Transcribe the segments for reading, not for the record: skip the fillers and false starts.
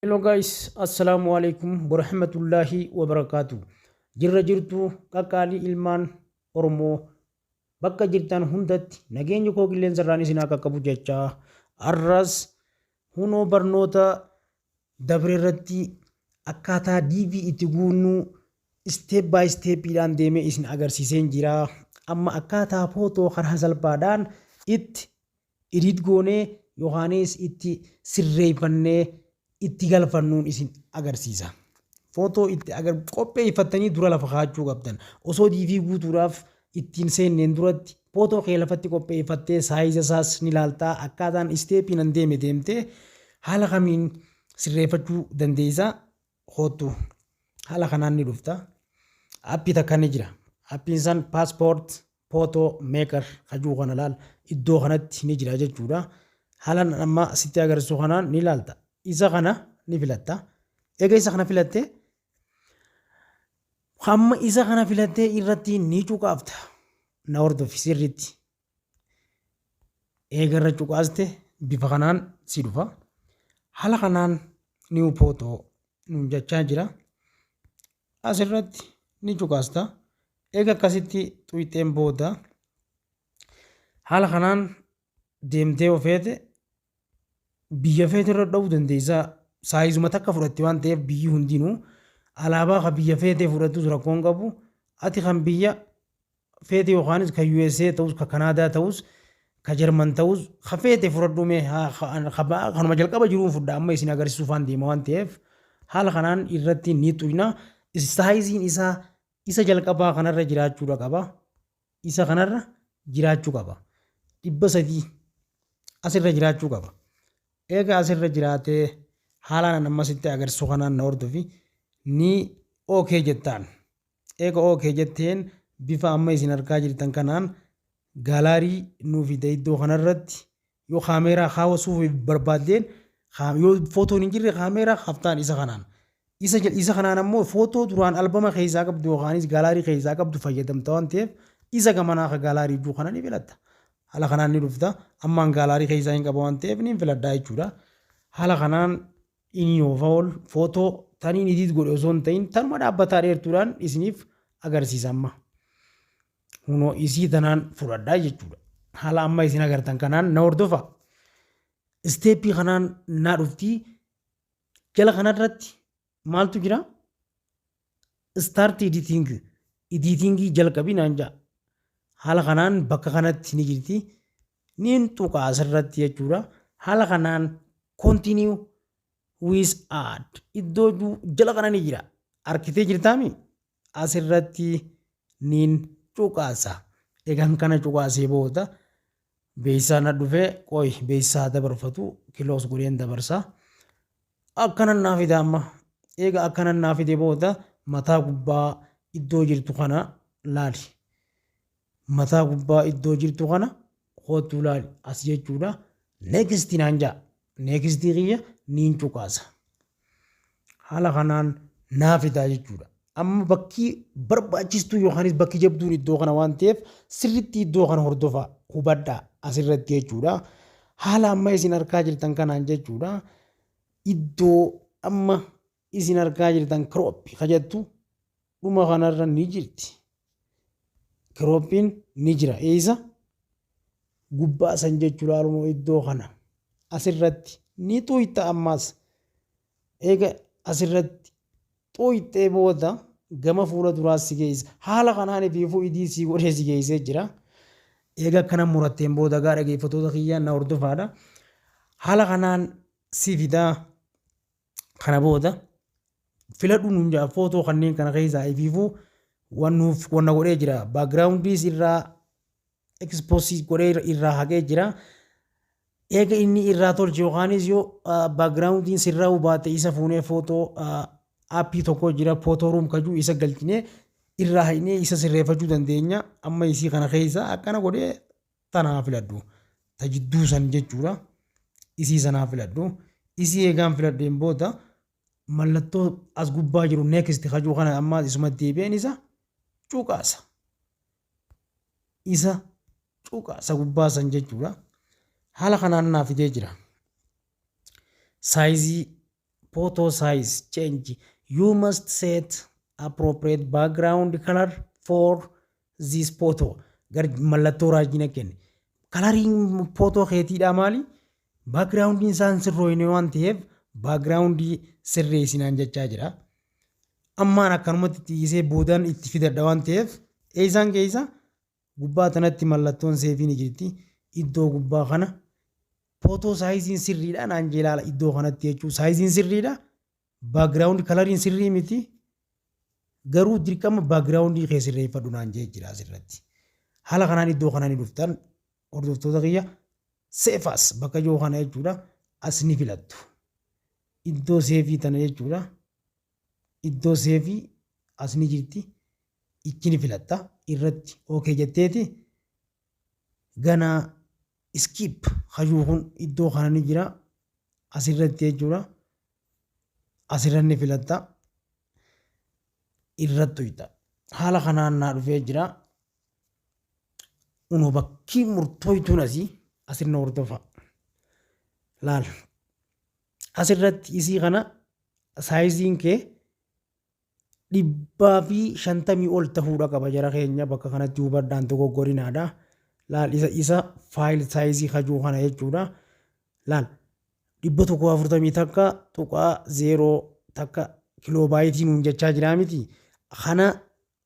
Hello guys, Assalamu alaikum warahmatullahi wabarakatuh. Jirra jirtu qaqqaalii ilmaan Oromoo, bakka jirtan hundatti nageenyi koo qilleensa irraan isin haa qaqqabu jechaa, arras hunoo barnoota dabre irratti akkaataa DV itti guunnu step by stepiidhaan deemee isin agarsiiseen jira. Amma akkaataa footoo karaa salphaadhaan itti edit goonee yookaanis itti sirreeffannee itti galfannuun isin agarsiisa. Footoo itti qopheeffattanii dura lafa kaa'achuu qabdan. Osoo DV guutuudhaaf ittiin seenneen duratti footoo kee lafatti qopheeffattee size isaas ni ilaaltaa, akkaataan stepiin an deeme deemtee haala kamiin sirreeffachuu dandeessa. Hoottu, haala kanaan ni dhufta. Appii takka ni jira. Appiin san Passport Photo Maker kajuu kana laal, iddoo kanatti ni jira jechuudha. Haala amma sitti agarsiisu kanaan ni ilaalta. Isa kana ni filatta. Egaa isa kana filattee, hamma isa kana filattee irratti ni cuqaafta. Na hordofi sirriitti. Eega irra cuqaaste bifa kanaan si dhufa. Haala kanaan new photo nuun jechaa jira. Asirratti ni cuqaasta. Eega akkasitti xuyixeen booda haala kanaan deemtee ofeete biyya feete irra dha'uu dandeessa. Sizeuma takka fudhatti waan ta'eef biyyi hundinuu alaabaa kan biyya feetee fudhattus rakkoon qabu. Ati kan biyya feete yookaanis kan USA ta'us, kan Kanaadaa ta'us, kan Jarman ta'us, kan feete fudhadhu. Mee kanuma jalqaba jiruun fudha, amma isin agarsiisuuf waan deema waan ta'eef haala kanaan irratti ni xuyna. Sizeiin isaa isa jalqabaa kanarra jiraachuudha qaba. Isa kanarra jiraachuu qaba. 300 asirra jiraachuu qaba. Egaa asirra jiraatee haalaan amma sitti agarsiisu kanaan na hordofi, ni okay jettaan. Eega okay jetteen bifa amma isin argaa jirtan kanaan gallery nuu fida. Iddoo kanarratti yoo kaameeraa kaawwasuuf barbaaddeen, yoo footoon hin jirre kaameeraa haftaan isa kanaan. Isa kanaan ammoo footoo duraan albama keessaa qabdu yookaanis gallery keessaa qabdu fayyadamta waan ta'eef isa gamanaa ka gallery jiru kana ni filatta. Haala kanaan ni dhufta. Ammaan gallery keessaa hin qaba waan ta'eef ni filadhaa jechuudha. Haala kanaan inni oofa ol footoo taniin edit godhe osoo hin ta'in tanuma dhaabbataa dheertuudhaan isiniif agarsiisa amma. Hunoo isii tanaan fudhadhaa jechuudha. Haala amma isin agartan kanaan na hordofa. Stepii kanaan naa dhuftii, jala kanarratti maaltu jira? Start editing. Editingii jalqabii naan ja'a. Haala kanaan bakka kanatti ni jirti. Niin tuqa asirratti jechuudha. Haala kanaan continue with add iddoo jala kana ni jira. Arkitee jirtaami? Asirratti niin cuqaasa. Egaan kana cuqaasee booda beeksisaa na dhufee, qoy beeksisaa dabarfatu close godheen dabarsa. Akkanan naa fida amma. Eega akkanan naa fide booda mataa gubbaa iddoo jirtu kana laali. Mataa gubbaa iddoo jirtu kana kootuu laali as jechuudha. Next naan ja'a. Next kiyya niin cuqaasa. Haala kanaan naa fidaa jechuudha. Amma bakki barbaachistuu yookaanis bakki jabduun iddoo kana waan ta'eef sirriitti iddoo kana hordofaa, hubadhaa asirratti jechuudha. Haala amma isin argaa jirtan kanaan jechuudha. Iddoo amma isin argaa jirtan crop kajattu dhuma kanarra ni jirti. Cropiin ni jira. Eessa? Gubbaa san jechuudha, haaluma iddoo kana. Asirratti ni xuyxa ammas. Eega asirratti xuyxee booda gama fuula duraas si geessa. Haala kanaan ifiifuu idii sii godhee si geessee jira. Eega akkana muratteen booda gaa dhaggeeffattoota kiyyaan na hordofaadha. Haala kanaan si fidaa, kana booda filadhu nuun jaa. Footoo kanneen kana keessaa ifiifuu waan nuuf wanna godhee jira. Backgroundiis irraa expose godhee irraa haqee jira. Eega inni irraa tolche yookaanis yoo backgroundiin sirraa baate isa fuunee footoo appii tokko jira, Photoroom kajuu, isa galchinee irraa haqnee isa sirreeffachuu dandeenya. Amma isii kana keessa akkana godhee tanaa filadhu. Ta jidduu san jechuudha. Isii sanaa filadhu. Isii eegaan filadheen booda mallattoo as gubbaa jiru next kajuu kana ammaas isuma deebi'een isa cuqaasa. Isa cuqaasa gubbaa san jechuudha. Haala kanaan naa fidee jira. Sizeii Photo size change. You must set appropriate background color for this photo. Gar mallattoo raajii na kenne. Coloriin photo keetiidhaa maali? Backgroundiin isaan sirrooyne waan ta'eef backgroundii sirreessinaan jechaa jira. Ammaan akkanumatti dhiisee boodaan itti fidadha waan ta'eef eessaan keessa gubbaa tanatti mallattoon saveii ni jirti. Iddoo gubbaa kana photo sizeiin sirriidha naan jee, ilaala iddoo kanatti jechuudha. Sizeiin sirriidha. Background coloriin sirrii miti. Garuu dirqama backgroundii kee sirreeffadhu naan jee jira asirratti. Haala kanaan iddoo kana ni dhuftan, hordoftoota kiyya, save as bakka jiru kana jechuudha. As ni filattu. Iddoo saveii tana jechuudha. Iddoo saveii as ni jirti. Ichi ni filatta. Irratti okay jetteeti ganaa skip hajuu kun iddoo kana ni jira. Asirratti jechuudha. Asirra ni filatta. Irratti tuyxa. Haala kanaan naa dhufee jira. Unoo bakkii murtooytuun asii asirra hordofa. Laal. Asirratti isii kana sizeiin kee 150 ol ta'uudha qaba, jara keenya, bakka kanatti hubadhaan dogoggorinaadha. Laal, isa file sizeii hajuu kana jechuudha. Laal, 141.01 kilobyteii nuun jechaa jiraa miti. Kana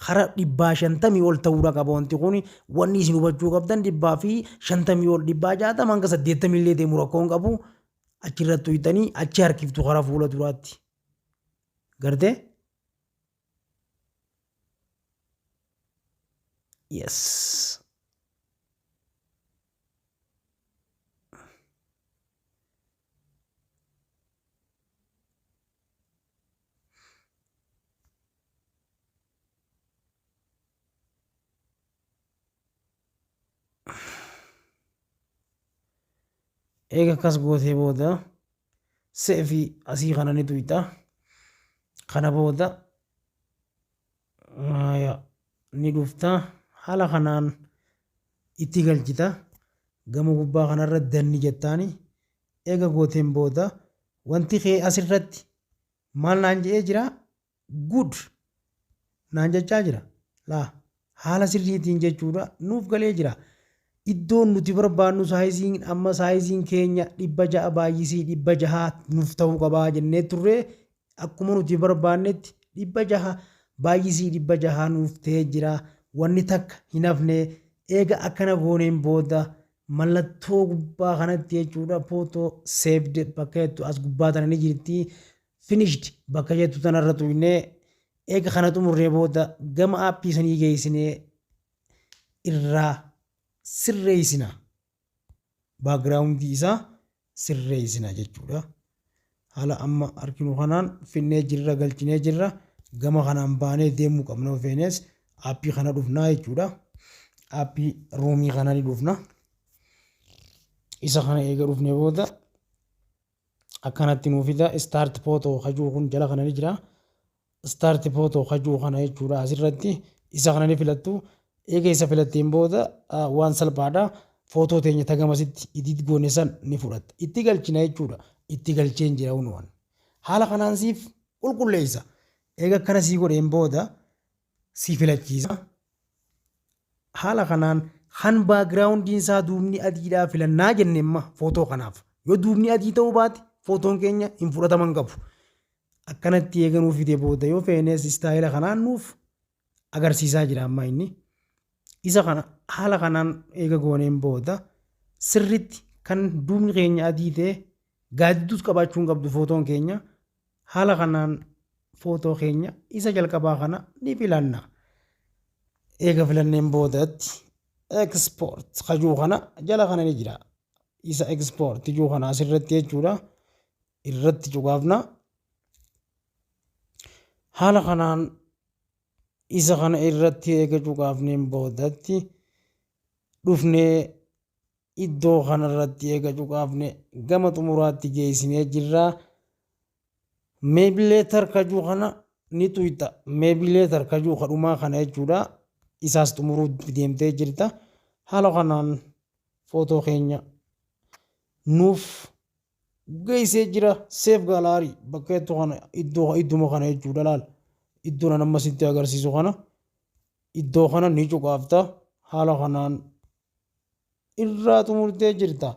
kara 150 ol ta'uudha qaba wanti kun. Wanni isin hubachuu qabdan 150 ol, 160 hanga 80 illee deemu rakkoo hin qabu. Achirratti tuyxanii achi harkiftu karaa fuula duraatti. Gartee? Yes. Eega akkas gootee booda saveii asii kana ni tuyxa. Kana booda ni dhufta, haala kanaan itti galchita. Gama gubbaa kanarra done jettaani. Eega gooteen booda wanti kee asirratti maal naan jedhee jira? Good naan jechaa jira. Laa, haala sirriitiin jechuudha nuuf galee jira. Iddoon nuti barbaannu sizeiin, amma sizeiin keenya 600 baay'isii 600 nuuf ta'uu qabaa jennee turre, akkuma nuti barbaannetti 600 baay'isii 600 nuuf ta'ee jira. Wanni takka hin hafne. Eega akkana gooneen booda mallattoo gubbaa kanatti jechuudha, photo saved bakka jettu as gubbaa tana ni jirti. Finished bakka jettu tanarra tuqnee eega kana xumurree booda gama appii sanii geessinee irraa sirreessina. Backgroundii isaa sirreessina jechuudha. Haala amma arginu kanaan finnee jirra, galchinee jirra. Gama kanaan baanee deemuu qabna, feenes appii kana dhufnaa jechuudha. Appii roomii kana ni dhufna. Isa kana eega dhufnee booda akkanatti nuu fida. Start photo hajuu kun jala kana ni jira. Start photo hajuu kana jechuudha, asirratti isa kana ni filattu. Eega isa filatteen booda waan salphaadha. Footoo teenya tagamasitti edit goone san ni fudhatta. Itti galchina jechuudha. Itti galcheen jira hunuwan. Haala kanaan siif qulqulleessa. Eega akkana sii godheen booda si filachiisa. Haala kanaan kan backgroundiin isaa duubni adiidhaa filannaa jenne imma footoo kanaaf. Yoo duubni adii ta'uu baate footoon keenya hin fudhataman qabu. Akkanatti eega nuuf fide booda yoo feenes stylea kanaan nuuf agarsiisaa jira amma inni. Isa kana haala kanaan eega gooneen booda sirritti kan duubni keenya adii ta'e, gaaddidduus qabaachuu hin qabdu footoon keenya. Haala kanaan footoo keenya isa jalqabaa kana ni filanna. Eega filanneen boodatti export hajuu kana jala kana ni jira. Isa export juu kana asirratti jechuudha. Irratti cuqaafna. Haala kanaan isa kana irratti eega cuqaafneen boodatti dhufnee iddoo kanarratti eega cuqaafne gama xumuraatti geessinee jirra. Maybe later kajuu kana ni tuyxa. Maybe later kajuu kadhumaa kana jechuudha. Isaas xumuruu deemtee jirta. Haala kanaan footoo keenya nuuf Geessee jira save gallery bakka jettu kana, iddoo idduma kana jechuudha. Laal, iddoo nan amma sitti agarsiisu kana, iddoo kana ni cuqaafta. Haala kanaan irraa xumurtee jirta.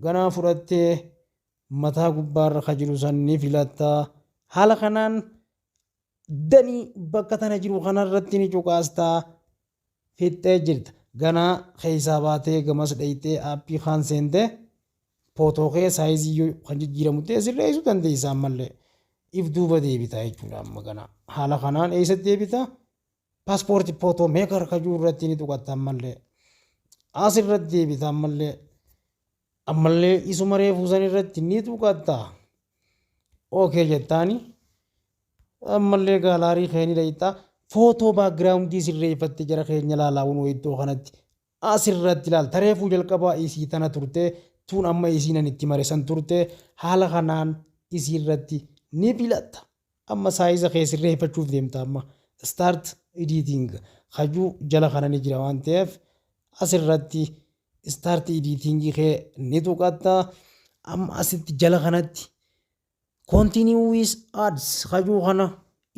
Ganaa fudhattee mataa gubbaarra ka jiru san ni filatta. Haala kanaan danii bakka tana jiru kanarratti ni cuqaastaa, fixxee jirta. Ganaa keessaa baatee gamas dhayitee aappii kaan seentee footoo kee saayizii kan jijjiiramu ta'e sirreessuu dandeessa. Ammallee if duuba deebita jechuudha. Amma ganaa haala kanaan eessatti deebita? Passport Photo Maker kajuu irratti ni tuqatta. Ammallee asirratti deebita. Ammallee isuma reefuu san irratti ni tuqatta. Okay jettaani, ammallee gallery kee ni dhayita. Footoo backgroundii sirreeffatte jara keenya laalaawun iddoo kanatti asirratti ilaal. Tareefuu jalqabaa isii tana turte, tun amma isiin itti mare san turte. Haala kanaan isii irratti ni filatta. Amma saayiza kee sirreeffachuuf deemta. Amma start editing hajuu jala kana ni jira waan ta'eef, asirratti start editing kee ni tuqatta. Amma asitti jala kanatti continue with ads hajuu kana,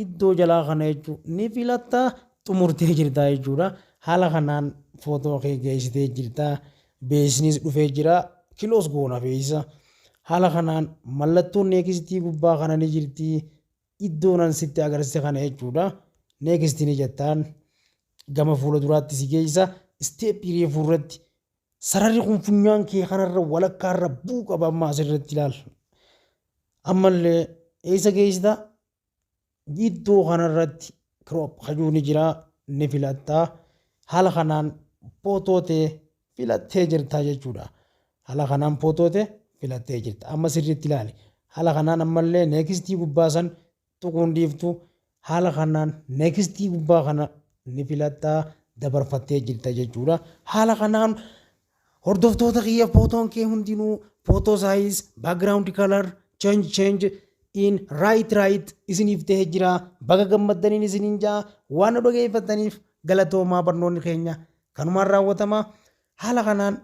iddoo jalaa kana jechuu ni filatta. Xumurtee jirta jechuudha. Haala kanaan footoo kee geessitee jirta. Beeksisnis dhufee jira, close goona beeksisa. Haala kanaan mallattoon nextii gubbaa kana ni jirti, iddoo nan sitti agarsiise kana jechuudha. Nextii ni jettaan, gama fuula duraatti si geessa. Steppii reefuu irratti sararri kun funyaan kee kanarra walakkaarra bu'uu qaba. Amma asirratti ilaal. Ammallee eessa geessita? Iddoo kanarratti crop hajuu ni jira, ni filattaa. Haala kanaan footoo ta'e filattee jirta jechuudha. Haala kanaan footoo ta'e filattee jirta. Amma sirriitti ilaali. Haala kanaan ammallee nextii gubbaa san tuquun dhiiftu. Haala kanaan nextii gubbaa kana ni filattaa, dabarfattee jirta jechuudha. Haala kanaan hordoftoota kiyya, footoon kee hundinuu photo size, background color change, change in right right isiniif ta'ee jira. Baga gammaddaniin isiniin jaa. Waan nu dhageeffataniif galatoomaa. Barnoonni keenya kanumaan raawwatama. Haala kanaan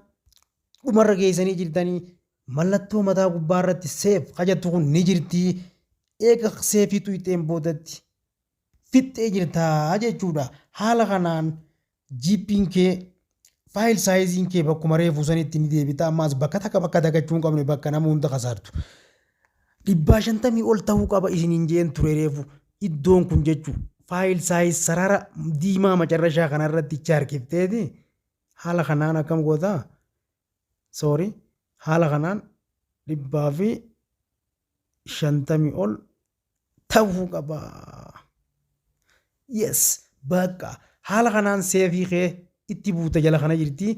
dhumarra geessanii jirtanii, mallattoo mataa gubbaa irratti save hajattu kun ni jirti. Eega saveii tuqxeen boodatti fixxee jirtaa jechuudha. Haala kanaan GBiin kee, file sizeiin kee bakkuma reefuu sanitti ni deebita. Ammaas bakka takka bakka dagachuu hin qabne, bakka nama hunda kasaartu. 150 ol ta'uu qaba isiniin jeen ture reefu iddoon kun jechuu. File size sarara diimaa macarrashaa kanarratti ichi harkifteeti haala kanaan akkam gootaa? Sorry, haala kanaan 150 ol ta'uu qaba. Yes, bakka haala kanaan saveii kee itti buuta, jala kana jirti.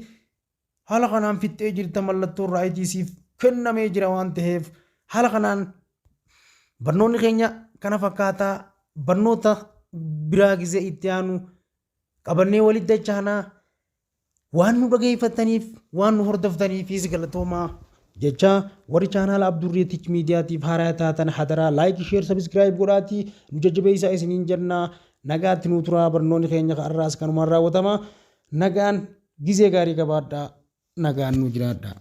Haala kanaan fixxee jirta, mallattoon rightii siif kennamee jira waan ta'eef. Haala kanaan barnoonni keenya kana fakkaataa. Barnoota biraa gisee itti aanu qabannee walitti dachaanaa. Waan nu dhageeffattaniif, waan nu hordoftaniifis galatoomaa jecha. Warri chaanaala Abdurreetich Miidiyaatiif haaraa taatan hadaraa like, share, subscribe godhaatii nu jajjabeessaa isiniin jennaa. Nagaatti nu turaa. Barnoonni keenya har'aas kanumaan raawwatama. Nagaan gizee gaarii qabaadhaa, nagaan nu jiraadhaa.